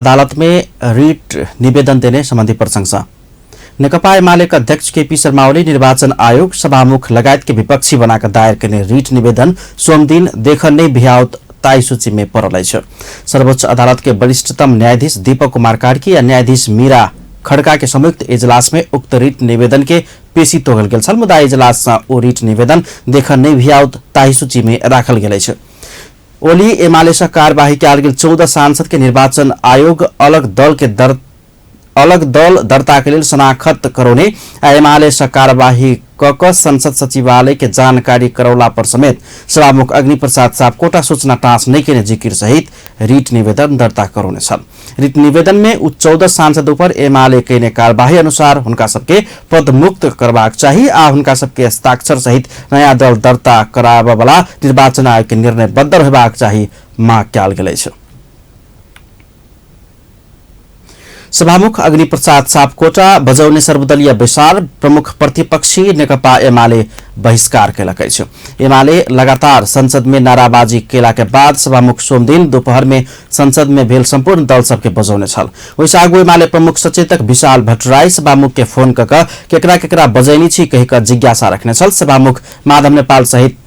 अदालत में रिट निवेदन देने संबंधी प्रशंसा। नेकपा एमाले के अध्यक्ष केपी शर्मा ओली निर्वाचन आयोग सभामुख लगायत के विपक्षी बनाकर दायर केने रिट निवेदन सोमदिन देखन नै भ्याउत ताई सूची में पड़ल अछि। सर्वोच्च अदालत के वरिष्ठतम न्यायाधीश दीपक कुमार कार्की आ न्यायाधीश मीरा खड़का के संयुक्त इजलास में उक्त रिट निवेदन के पेशी तोगल गेल छल, मुदा इजलास सँ ओ रिट निवेदन देखन नै भ्याउत ताही सूची में राखल गेल अछि। ओली एमाले सँ कार्यवाही कयल गेल 14 सांसद के निर्वाचन आयोग अलग दल दर्ता के लेल शनाखत करौने आ एमाले सँ कार्यवाही क क संसद सचिवालय के जानकारी करौला पर समेत सभामुख अग्नि प्रसाद सापकोटा सूचना टाँस नहि केने जिकिर सहित रिट निवेदन दर्ता करौने छल। रिट निवेदन में उ 14 सांसद ऊपर एमाले केने कार्यवाही अनुसार हुनका सबके पद मुक्त करबाक चाही आ हुनका सबके हस्ताक्षर सहित नयाँ दल दर्ता कराबऽ वाला निर्वाचन आयोग के निर्णय बद्दर होबाक चाही माग कयल गेल अछि। सभामुख अग्नि प्रसाद सापकोटा बजौने सर्वदलीय बैसार प्रमुख प्रतिपक्षी नेकपा एमाले बहिष्कार केलक अछि। एमाले लगातार संसद में नाराबाजी केला के बाद सभामुख सोमदिन दोपहर में संसद में भेल संपूर्ण दल सबके बजौने छल। ओहिसँ आगू एमाले प्रमुख सचेतक विशाल भट्टराई सभामुख के फोन क क केकरा केकरा बजैनी छी कहि क जिज्ञासा रखने छल। सभामुख माधव नेपाल सहित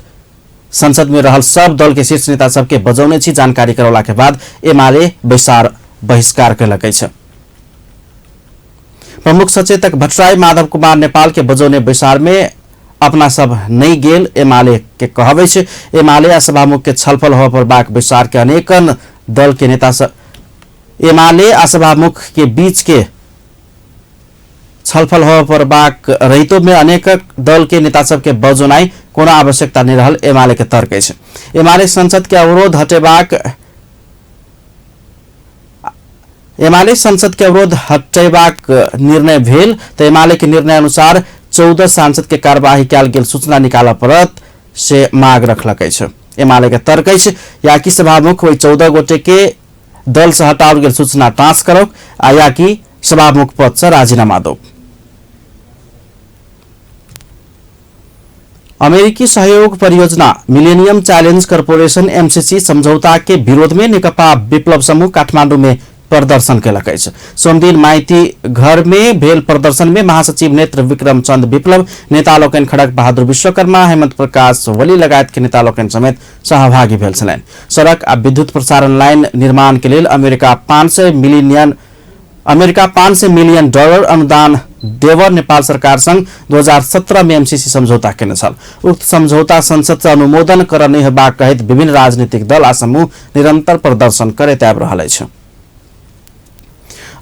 संसद में रहल सब दल के शीर्ष नेता सबके बजौने छी जानकारी करौला के बाद एमाले बैसार बहिष्कार केलक अछि। प्रमुख सचेतक भट्टराई माधव कुमार नेपाल के बजौने बैसार में अपना सब नहीं गेल एमाले के कहब अछि। एमाले आ सभामुख के छलफल होबय पड़बाक बैसार के अनेकन दल के नेता एमाले आ सभामुख के बीच के छलफल होबय पड़बाक रहितो में अनेक दल के नेता सबके बजौनाइ कोनो आवश्यकता नहीं रहल एमाले के तर्क अछि। एमाले संसद के अवरोध हटेबाक एमाले संसद के अवरोध हटेबाक निर्णय भेल त एमाले के निर्णय अनुसार 14 सांसद के कार्यवाही कयल गेल सूचना निकालऽ पड़त से माग रखलक अछि। एमाले के तर्क अछि या कि सभामुख ओहि 14 गोटे के दल से हटाओल गेल सूचना टाँस करौक आ या कि सभामुख पद से राजीनामा दौ। अमेरिकी सहयोग परियोजना मिलेनियम चैलेंज कॉरपोरेशन एमसीसी समझौता के विरोध में नेकपा विप्लव समूह काठमांडू में प्रदर्शन केलक अछि। सोमदिन माइती घर में भेल प्रदर्शन में महासचिव नेत्र विक्रम चंद विप्लव, नेता लोकनि खड़क बहादुर विश्वकर्मा, हेमंत प्रकाश वली लगायत के नेता लोकनि समेत सहभागी भेल छलनि। सड़क आ विद्युत प्रसारण लाइन निर्माण के लेल अमेरिका 500 मिलियन डॉलर अनुदान देवर नेपाल सरकार संग 2017 में एमसीसी समझौता केने छल। उक्त समझौता संसद से अनुमोदन कर नहि हेबाक कहैत विभिन्न राजनीतिक दल आ समूह निरंतर प्रदर्शन करैत आबि रहल अछि।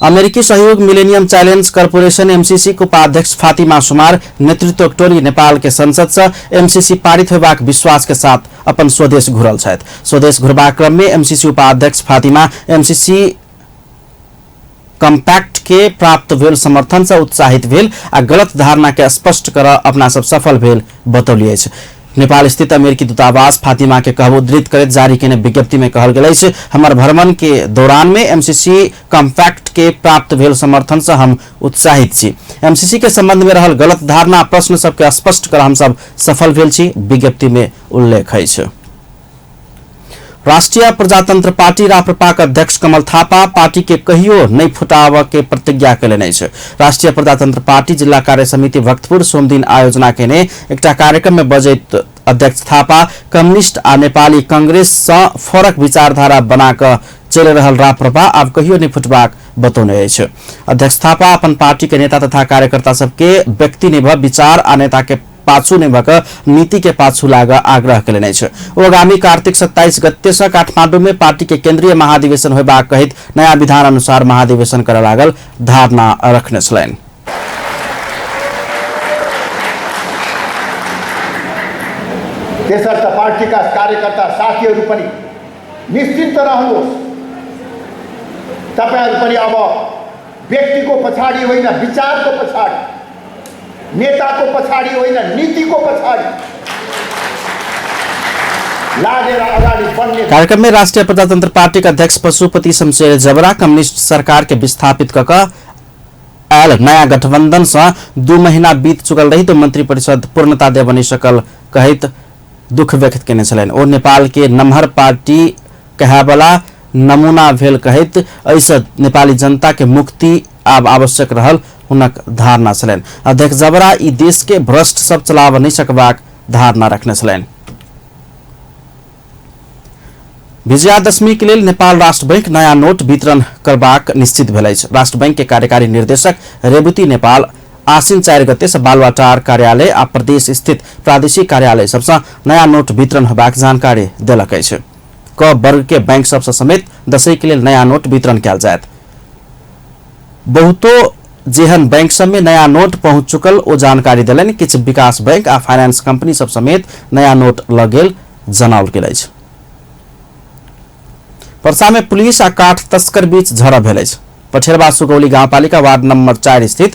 अमेरिकी सहयोग मिलेनियम चैलेंज कॉरपोरेशन एमसीसी के उपाध्यक्ष फातिमा सुमार नेतृत्व टोली नेपाल के संसद से एमसीसी पारित होबाक विश्वास के साथ अपन स्वदेश घुरल छथि। स्वदेश घुरबाक क्रम में एमसीसी उपाध्यक्ष फातिमा एमसीसी कम्पैक्ट के प्राप्त भेल समर्थन से उत्साहित भेल आ गलत धारणा के स्पष्ट कर अपना सब सफल भेल बतौली अछि। नेपाल स्थित अमेरिकी दूतावास फातिमा के कहब उद्धृत करैत जारी केने विज्ञप्ति में कहल गेल अछि, हमर भ्रमण के दौरान में एमसीसी कम्पैक्ट के प्राप्त भेल समर्थन से हम उत्साहित छी। एमसीसी के संबंध में रहल गलत धारणा प्रश्न सबके स्पष्ट कर हम सब सफल भेल छी, विज्ञप्ति में उल्लेख अछि। राष्ट्रिय प्रजातंत्र पार्टी राप्रपाक अध्यक्ष कमल थापा पार्टी के कहियो नहीं फुटाबऽ के प्रतिज्ञा केलनि अछि। राष्ट्रिय प्रजातंत्र पार्टी जिला कार्य समिति भक्तपुर सोमदिन आयोजना केने एकटा कार्यक्रम में बजैत अध्यक्ष थापा कम्युनिस्ट आ नेपाली कांग्रेस सँ फरक विचारधारा बना कऽ चलि रहल राप्रपा आब कहियो नहीं फुटबाक बतौने अछि। अध्यक्ष थापा अपन पार्टी के नेता तथा कार्यकर्ता सबके व्यक्ति नहि भऽ विचार आ नेता के पाछू नहि भऽ कऽ नीति के पाछू लागऽ आग्रह केलनि अछि। ओ आगामी कार्तिक 27 गते सँ काठमांडू में पार्टी के केंद्रीय महाधिवेशन होयबाक कहैत नया विधान अनुसार महाधिवेशन करऽ लागल धारणा रखने छलनि। त्यसर्थ पार्टीका कार्यकर्ता साथीहरू पनि निश्चिन्त रहनुहोस्। तपाईहरू पनि अब व्यक्तिको पछाडि होइन, विचारको पछाडि, नेताको पछाडि होइन, नीतिको पछाडि लागेर अगाडि बढ्ने। कार्यक्रम में राष्ट्रिय प्रजातंत्र पार्टी के अध्यक्ष पशुपति शमशेर जबरा कम्युनिस्ट सरकार के विस्थापित क क आयल नया गठबंधन से 2 महीना बीत चुकल रही तो मंत्री परिषद पूर्णता देब नहीं सकल कहैत दुख व्यक्त केने छलनि। ओ नेपाल के नमहर पार्टी कहैबला नमूना भेल कहैत एहिसँ नेपाली जनता के मुक्ति आब आवश्यक रहल हुनक धारणा छलनि। अध्यक्ष जबरा ई देश के भ्रष्ट सब चलाब नहि सकबाक धारणा रखने छलनि। विजयादशमी के लेल नेपाल राष्ट्र बैंक नया नोट वितरण करबाक निश्चित भेल अछि। राष्ट्र बैंक के कार्यकारी निर्देशक रेवती नेपाल आसिन 4 गते से बालुवाटार कार्यालय आ प्रदेश स्थित प्रादेशिक कार्यालय सबसँ नया नोट वितरण होबाक जानकारी देलक अछि। क वर्ग के बैंक सबसँ समेत दशैं के लेल नया नोट वितरण कयल जायत। बहुतो जेहन बैंक सब में नया नोट पहुंच चुकल ओ जानकारी देलनि। किछु विकास बैंक आ फाइनेंस कंपनी सब समेत नया नोट लऽ गेल जनाओल गेल अछि। परसा में पुलिस आ काठ तस्कर बीच झड़प भेल अछि। पठेरवा सुगौली गांवपालिका वार्ड नंबर 4 स्थित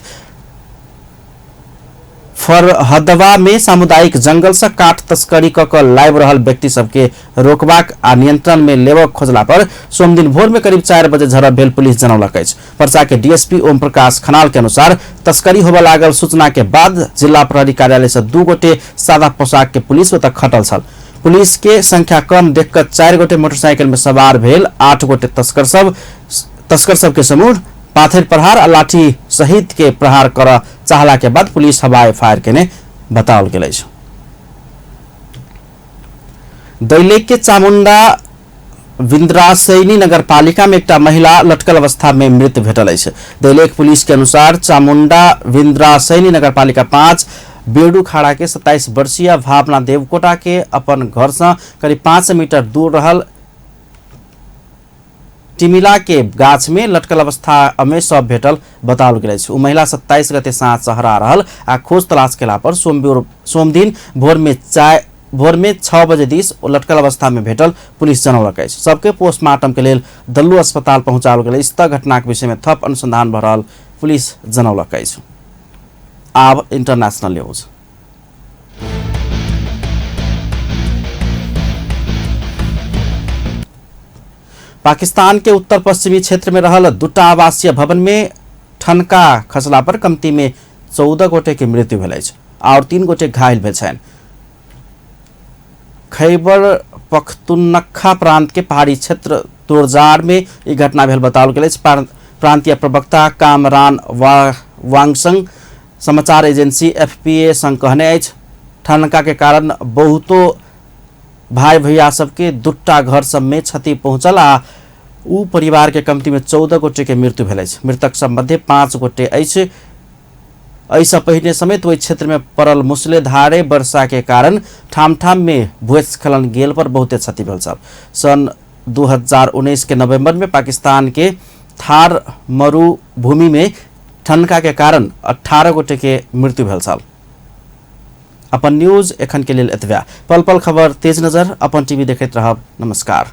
फरहदवा में सामुदायिक जंगल से काठ तस्करी क लाबि रहल व्यक्ति सबके रोकबाक आ नियंत्रण में लेबक खोजला पर सोमदिन भोर में करीब 4 बजे झड़प भेल पुलिस जनौलक अछि। पर्चा के डीएसपी ओम प्रकाश खनाल के अनुसार तस्करी होबय लागल सूचना के बाद जिला प्रहरी कार्यालय से 2 गोटे सादा पोशाक के पुलिस ओतऽ खटल छल। पुलिस के संख्या कम देख कऽ 4 गोटे मोटरसाइकिल में सवार भेल 8 गोटे तस्कर सब के समूह पाथर प्रहार आ लाठी सहित के प्रहार करऽ चाहला के बाद पुलिस हवाई फायर केने बताओल गेल अछि। दैलेख के चामुंडा विन्द्रासैनी नगरपालिका में एकटा महिला लटकल अवस्था में मृत भेटल अछि। दैलेख पुलिस के अनुसार चामुंडा विन्द्रासैनी नगरपालिका 5 बेडू खाड़ा के 27 वर्षीय भावना देवकोटा के अपन घर से करीब 5 मीटर दूर रहल टिमिला के गाछ में लटकल अवस्था में शव भेटल बताओल गेल अछि। ओ महिला 27 गते साँझ से हरा रहल आ खोज तलाश केला पर सोमदिन भोर में 6 बजे दिस ओ लटकल अवस्था में भेटल पुलिस जनौलक अछि। सबके पोस्टमार्टम के लेल दल्लू अस्पताल पहुंचाओल गेल अछि। त घटनाक विषय में थप अनुसंधान भ रहल पुलिस जनौलक अछि। आब इंटरनेशनल न्यूज। पाकिस्तान के उत्तर पश्चिमी क्षेत्र में रहल दूटा आवासीय भवन में ठनका खसला पर कमती में 14 गोटे के मृत्यु भेल अछि और 3 गोटे घायल भेल छनि। खैबर पख्तूनख्वा प्रांत के पहाड़ी क्षेत्र तोरजार में ई घटना भेल बताओल गेल अछि। प्रांतीय प्रवक्ता कामरान वांगसंग समाचार एजेंसी एफपीए संग कहने अछि। ठनका के कारण बहुतो भाई भैया सबके दूटा घर सब में क्षति पहुंचल आ उ परिवार के कमती में 14 गोटे के मृत्यु भेल अछि। मृतक सब मध्य 5 गोटे अछि। एहिसँ पहिने समेत ओहि क्षेत्र में पड़ल मूसलाधारे वर्षा के कारण ठाम-ठाम में भूस्खलन गेल पर बहुते क्षति भेल छल। सन 2019 के नवंबर में पाकिस्तान के थार मरुभूमि में ठनका के कारण 18 गोटे के मृत्यु भेल छल। अपन न्यूज एखन के लेल एतबे। पल पल खबर तेज नजर अपन टीवी देखैत रहब। नमस्कार।